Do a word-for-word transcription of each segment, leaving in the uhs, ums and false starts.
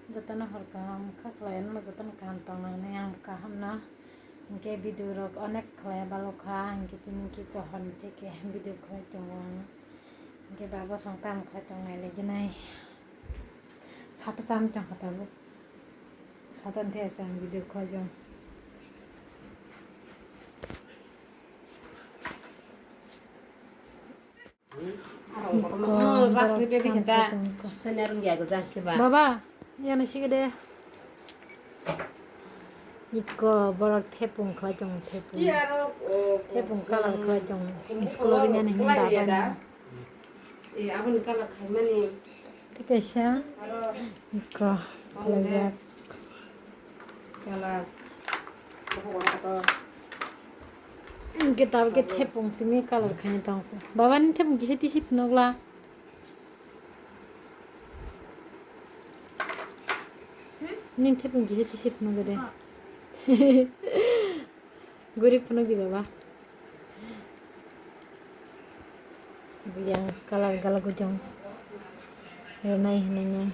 Jotono hor kaham kha khlai, ano jotono kaham tong nang nai, ang bo kaham no. Hinkhe video rok onek khlai balo kha, hinkhe tini khe hor ni theke video khlai tongo ang. Hinkhe babo song tam khlai tong nai lagi nai. Sata tam tong kha tabuk. Sata ni theke se ang video khlai tongo. Baba, yana sigede. Iko borok thepung khlai tongo, thepung. Thepung colour khlai tongo. School o rinani hinba bani. Tei kaisa iko khlaijak. Hwnkhe tabukhe thepung simi colour khaina tongkha. Baba, nini thepung kisa tisi phunukla. Nini thepung kisa tisi phunukla de. Guri phunukdi baba. Yang colour gala gujang. Renai hinanya.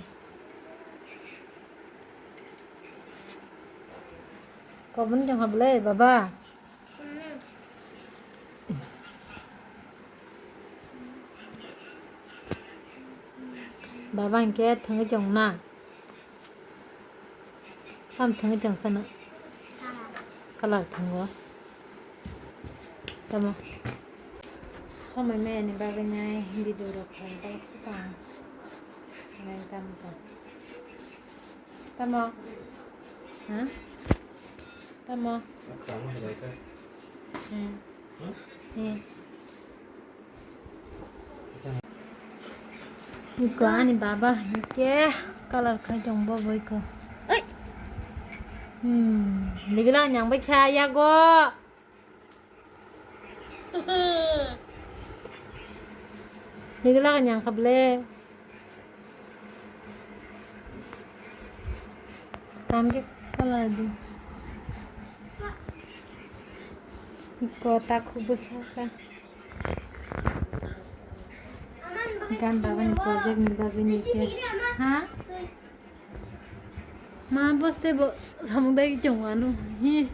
Kobun jong hablai baba. Baba hinkhe thwngwi tong na. Tam thwngwi tong sana. Colour thwngo. Tamo. Somoi maya ni bagwi nai video rok khlai tong sukang. Nai tamo tong. Tamo. Ha? Tamo. Hmm. Hmm. Iko ani baba hinkhe colour khai tong bo iko. Hmm, ligila nyang bai kha yago. Ligila nyang kha ble. Tangke colour di. Iko takhuk bwsa sa. Gan baba ni project ni bagwi ni khe. Ha? Ma boste bo samung dai chong anu. Hi.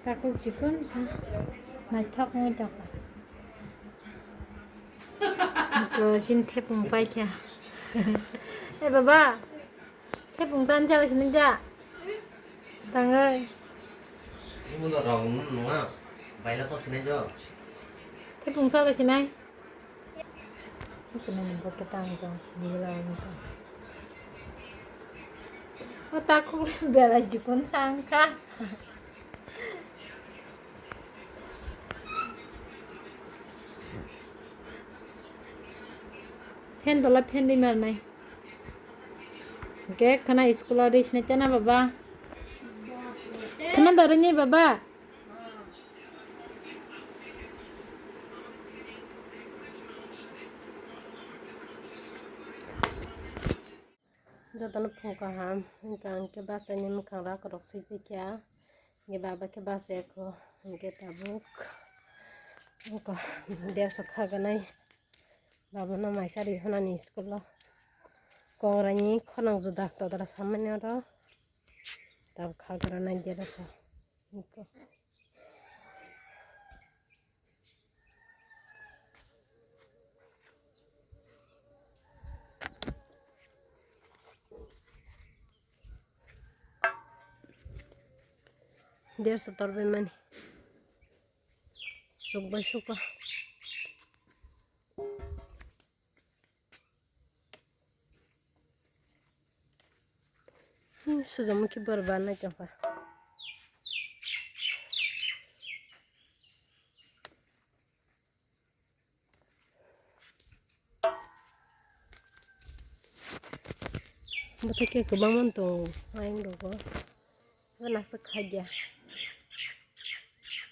Takhuk chikon sa. Naithok wng tongkha. Ito sin thepung paikha. Eh baba. Thepung tan chala sini ja. Tangai. Ibu no rong nunga. Baila sok sinai jo. Thepung chala sinai. Ito na bo ketang to. Dila to. O takhuk belai chikon sangkha. Fan dola fan di marnai. Ge khana school o ris nai tena baba. Khana dare ni baba. Jotono phung kaham, hwnkhe ang khe bachaini mwkhang rakhorok swiphikha, hwnkhe baba khe bachayakho, hwnkhe tabuk wngkha derso khaganai. Babano maisa rihornani school-o, kongraini khorang juda todora sammani oro, tabuk khaganai derso wngkha. Derso torbai mani. Sukbai suka. Hmm, sujamukhi bor banai tongkha. Bwtwi khe kwbangma tongo ayang rogo. Bo nasa khadia.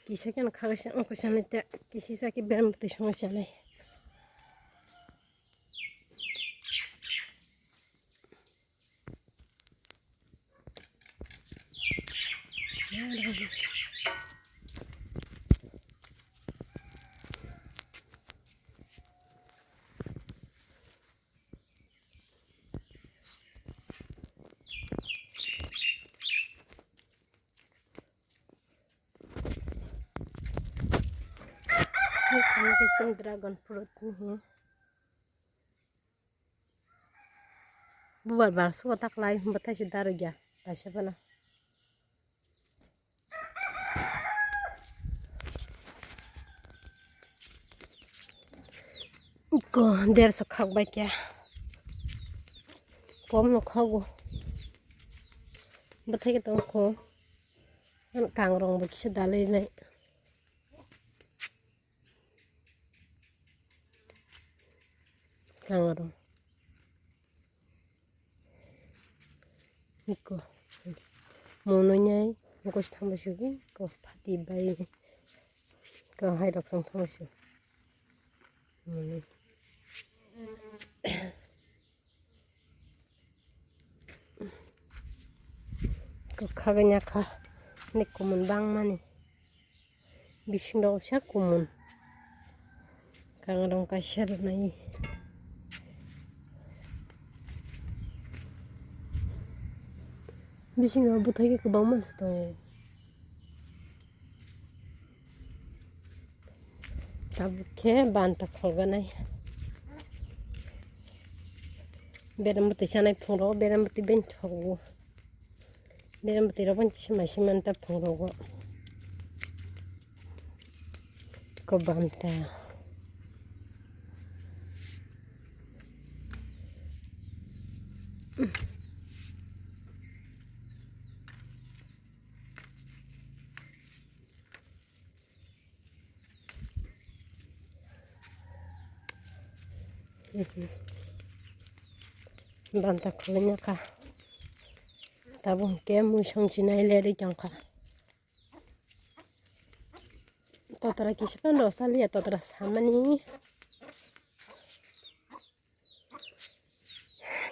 Kisa khe khagwi se wngkha sanai ta, kisisa khe berma twi songwi sanai. Ang khe chini dragon fruit ni hi. Bubar bar sugo taklai, bwthai se darwkya, kaisa phano. Ko derso khak bai kya. Kom no khago. Bwthai khe tong kho. Ang kangrong bo kisa dalai nai. Kangrong. Iko. Mono nyai. Iko thang bai sugi. Ko phati bai. Ko hai rok sang thang bai sugi. Mono. Kwkha ganya kha, ni kumun bangmani. Bisingo usa kumun. Kangrong kaisa rwnai. Bisingo bwthai kwbangma se tongo. Tabuk khe banta kholganai. Berem bwtwi chanai phungrok, berem bwtwi bini thogo. Berem bwtwi rok bini sima sima ta phungrogo. Ko banta. Banta khulwina kha. Tabuk hwnkhe mui songchinai lerwi tongkha. Totra kisa phano rw saliya, totra samani.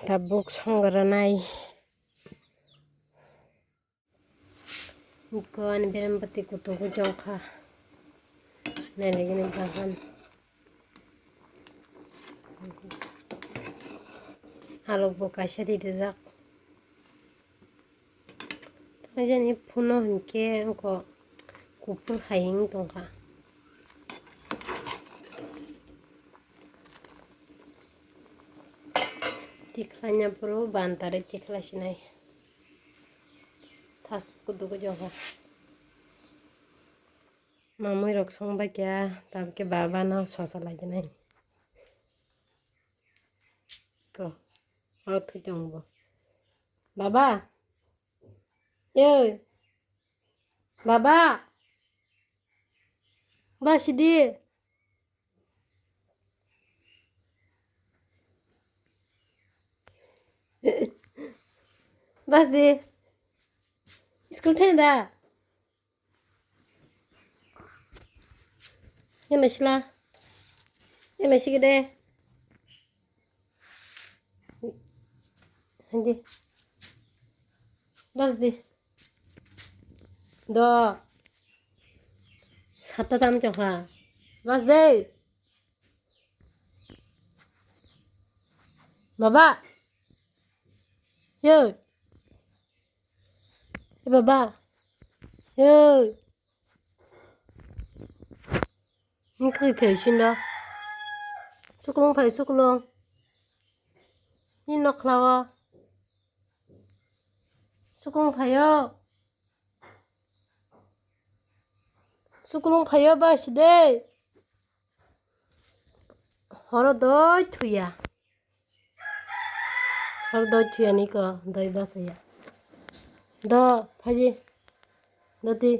Tabuk songranai. Iko ani berem bwtwi kutugo jongkha. Nainigini bahan. Alok bo kaisa ridijak. Tamo jani phuno hinkhe wngkha kuphur hai wng tongkha. Tikhlai nya phuru bantari tikhlai sinai. Thas kudu kudu kha. Mamui rok song bai kya, tabuk khe baba no sosa lai nai. Ko, o thwi tong bo. Baba. Yoi. Baba. Ba sidi. Bas di. School thani da. Yama sila. Yama sigi de. Hindi. Bas di. Do. Sata tam chokha. Bas de. Baba. Yo. E baba. Yo. Ni kri phai sin do. Sukulung phai sukulung. Ni nokhlawo. Sukulung phaio. Sukulung phaio ba side. Horo doi thuya. Horo doi thuya niko doi basaya. Do phaji. Doti.